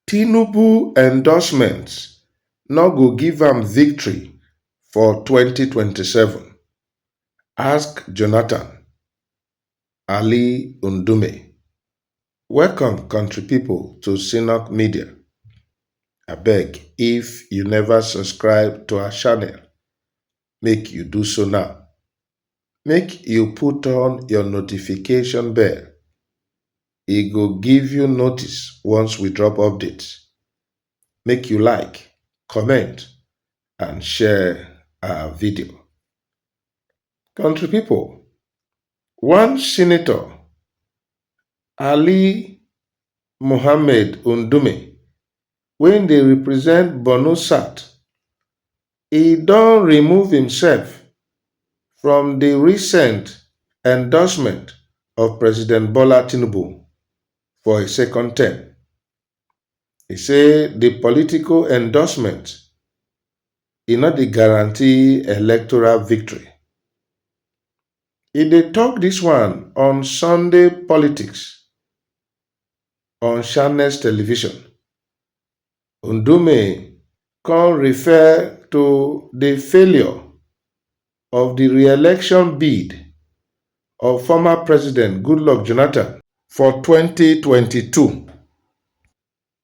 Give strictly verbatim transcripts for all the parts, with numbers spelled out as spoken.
Tinubu endorsement no go give am victory for twenty twenty-seven, ask Jonathan Ali Ndume. Welcome, country people, to Synok Media. Abeg, if you never subscribe to our channel, make you do so now. Make you put on your notification bell. E go give you notice once we drop updates. Make you like, comment, and share our video. Country people, one senator, Ali Mohammed Ndume, wey dey represent Borno South, e don remove himself from the recent endorsement of President Bola Tinubu for a second term. He say the political endorsement e no dey guarantee electoral victory. E dey talk this one on Sunday Politics on Channels Television. Ndume come refer to the failure of the re-election bid of former President Goodluck Jonathan for twenty twenty-two,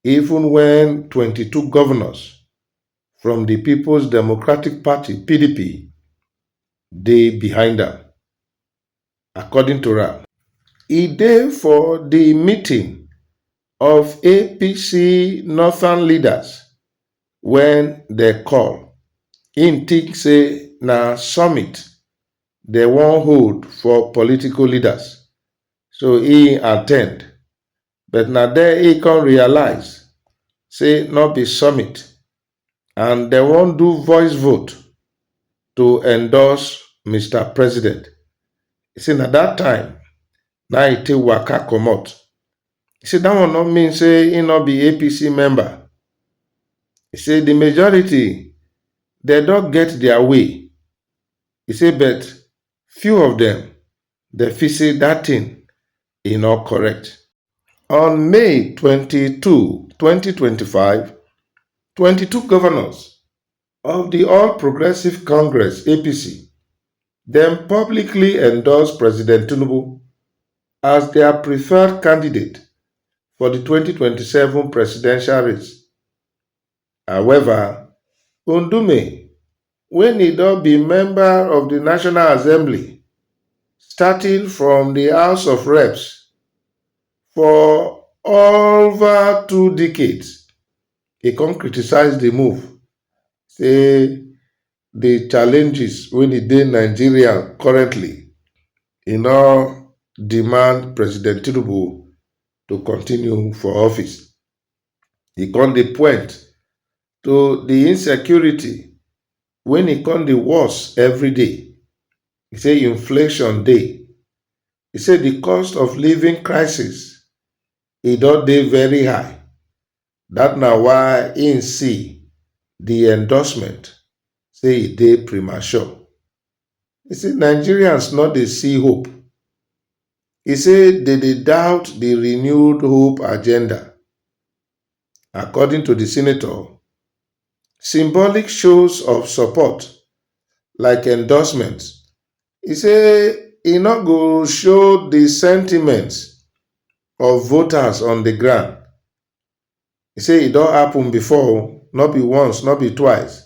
even when twenty-two governors from the People's Democratic Party, P D P, dey behind am. According to am, e dey for the meeting of A P C Northern leaders when they call. Im think say na summit they wan hold for political leaders, so he attend. But na there he come realize say no be summit, and they wan do voice vote to endorse Mister President. He say na that time na he take waka comot. He say that one no mean say he no be A P C member. He say the majority, they don get their way. He say, but few of them, they feel say that thing e no correct. On May twenty-two, twenty twenty-five, twenty-two governors of the All Progressive Congress, A P C, dem publicly endorse President Tinubu as their preferred candidate for the twenty twenty-seven presidential race. However, Ndume, when he don be member of the National Assembly, starting from the House of Reps for over two decades, he come criticize the move, say the challenges wey dey dey Nigeria currently, e no demand President Tinubu to continue for office. He come dey point to the insecurity wey e come dey worse every day. He say inflation dey. He say the cost of living crisis, e don dey very high. That na why im see the endorsement say e dey premature. He say Nigerians no dey see hope. He say they dey doubt the renewed hope agenda. According to the senator, symbolic shows of support, like endorsements, he say e no go show the sentiments of voters on the ground. He say e don happen before, no be once, no be twice.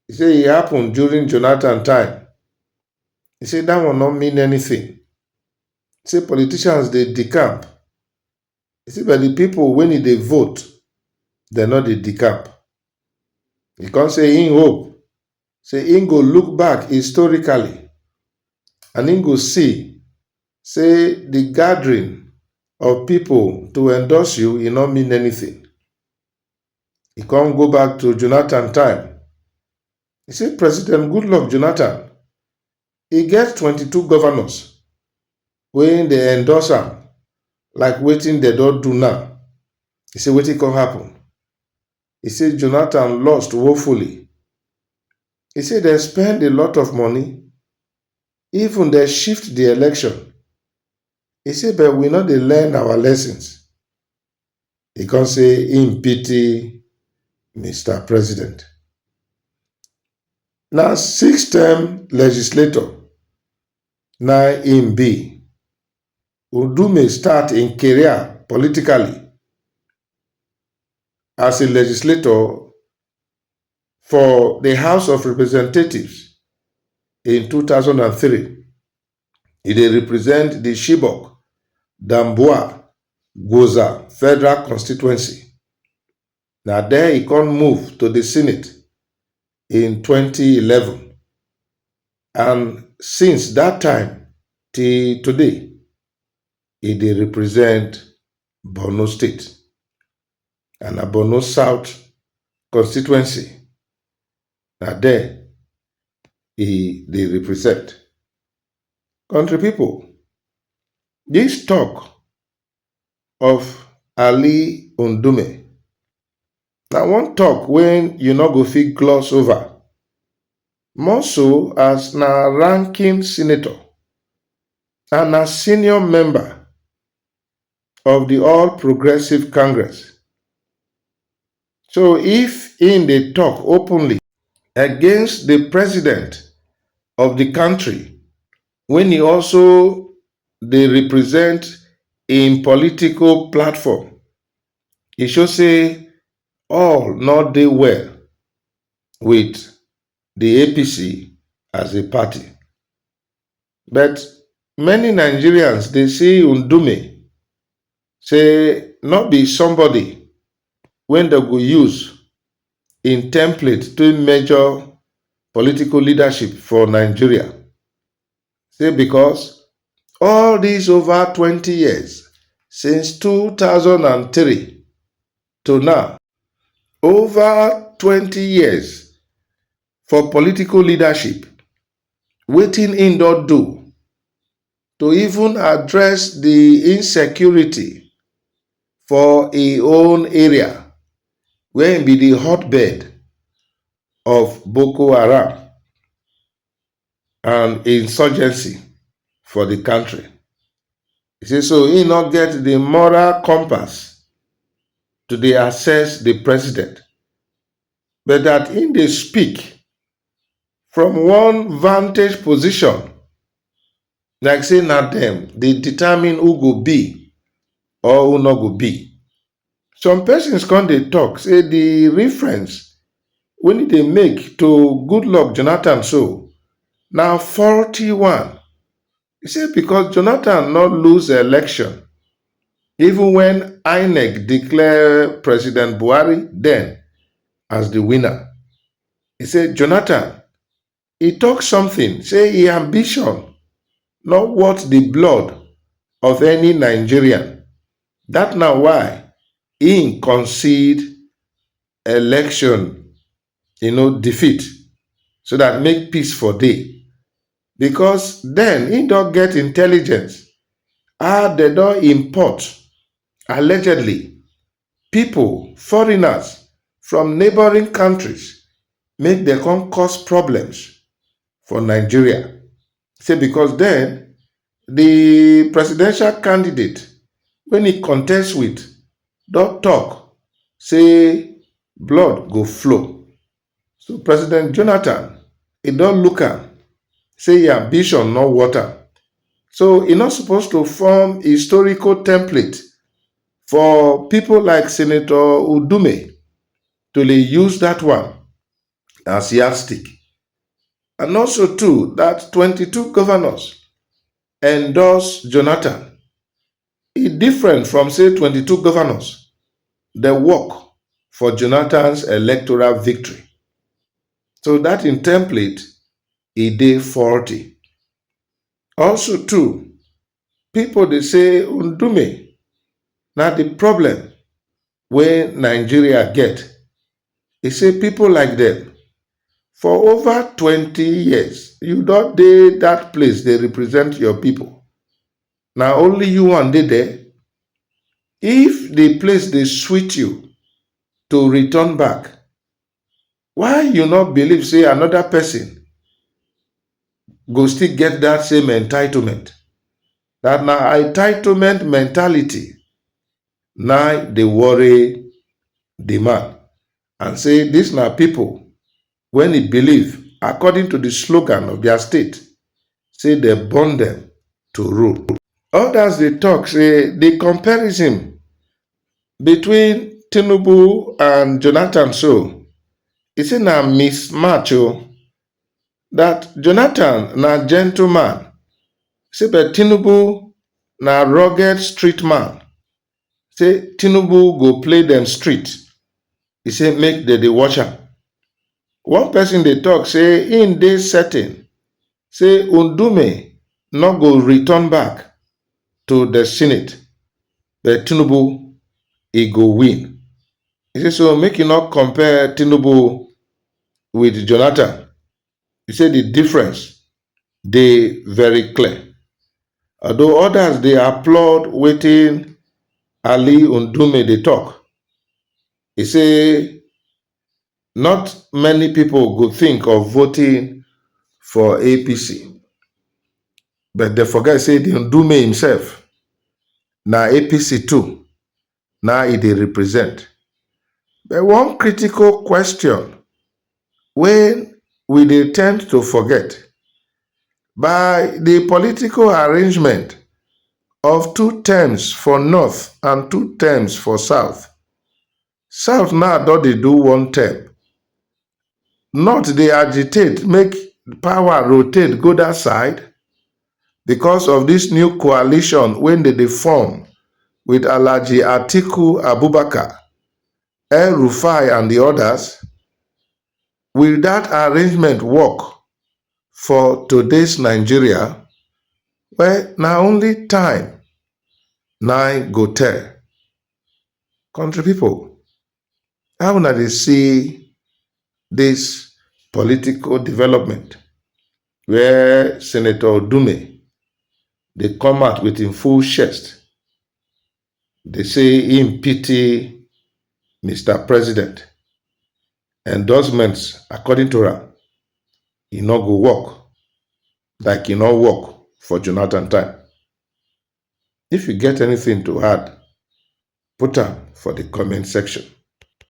He say e happen during Jonathan time. He say that one no mean anything. He say politicians dey decamp. He say, but the people wey e dey vote, they no dey decamp. He come say im hope say im go look back historically and im go see say the gathering of people to endorse you, e no mean anything. He come go back to Jonathan time. He say President Goodluck Jonathan, he get twenty-two governors wey dey endorse am, like wetin they don do now. He say wetin come happen. He say Jonathan lost woefully. He say they spend a lot of money, even they shift the election. He say, but we no dey learn our lessons. He come say him pity Mister President. Na six-term legislator na him be. Udume start im career politically as a legislator for the House of Representatives in two thousand and three. He dey represent the Chibok, Damboa, Gwoza Federal Constituency. Na there he come move to the Senate in twenty eleven. And since that time till today, he dey represent Borno State. And na Borno South Constituency, na there he dey represent. Country people, this talk of Ali Ndume na one talk wey you no go fit gloss over. More so as na ranking senator and na senior member of the All Progressive Congress. So if im dey talk openly against the president of the country, when he also dey represent im political platform, e show say all no dey well with the A P C as a party. But many Nigerians dey see Ndume say no be somebody wey dem go use in template to measure political leadership for Nigeria. Say because all these over twenty years, since two thousand and three to now, over twenty years for political leadership, wetin im don do to even address the insecurity for im own area, where im be the hotbed of Boko Haram and insurgency for the country. He say so he no get the moral compass to dey assess the president, but that he dey speak from one vantage position, like say na them dey determine who go be or who no go be. Some persons come dey talk say the reference wey e dey make to Goodluck Jonathan so na faulty one. He say because Jonathan no lose election, even when INEC declare President Buhari then as the winner. He say Jonathan, he talk something, say his ambition no worth the blood of any Nigerian. That na why he concede election, you know, defeat, so that make peace for dey. Because then he don get intelligence, ah, they don import, allegedly, people, foreigners from neighboring countries, make dem come cause problems for Nigeria. Say because then the presidential candidate wey he contest with don talk say blood go flow. So President Jonathan, he don look am, say his ambition no worth am. So he no suppose to form historical template for people like Senator Ndume to dey use that one as yardstick. And also too, that twenty-two governors endorse Jonathan, e different from say twenty-two governors dey work for Jonathan's electoral victory. So that im template, e dey faulty. Also too, people dey say Ndume na the problem wey Nigeria get. E say people like them, for over twenty years, you don dey that place dey represent your people. Na only you one dey there. If the place dey sweet you to return back, why you no believe say another person go still get that same entitlement? That na entitlement mentality na dey worry the man, and say dis na people when e believe, according to the slogan of their state, say dem born dem to rule. Others dey talk say the comparison between Tinubu and Jonathan, so e say na mismatch o, that Jonathan na gentleman, say but Tinubu na rugged street man, say Tinubu go play dem street. E say make dem dey watch am. One person dey talk say im dey certain say Ndume no go return back to the Senate, but Tinubu e go win. E say so make you no compare Tinubu with Jonathan. E say the difference dey very clear. Although others dey applaud wetin Ali Ndume dey talk, e say not many people go think of voting for A P C, but dem forget say the Ndume himself na A P C too, na e dey represent. But one critical question wey we dey tend to forget, by the political arrangement of two terms for North and two terms for South, South now don dey do one term. North dey agitate make power rotate go that side because of this new coalition wey dem dey form with Alhaji Atiku Abubakar, El-Rufai and the others. Will that arrangement work for today's Nigeria? Well, na only time na im go tell. Country people, how una dey see this political development where Senator Ndume dey come out with im full chest, dey say im pity Mister President, endorsements, according to am, e no go work like e no work for Jonathan time. If you get anything to add, put am for the comment section.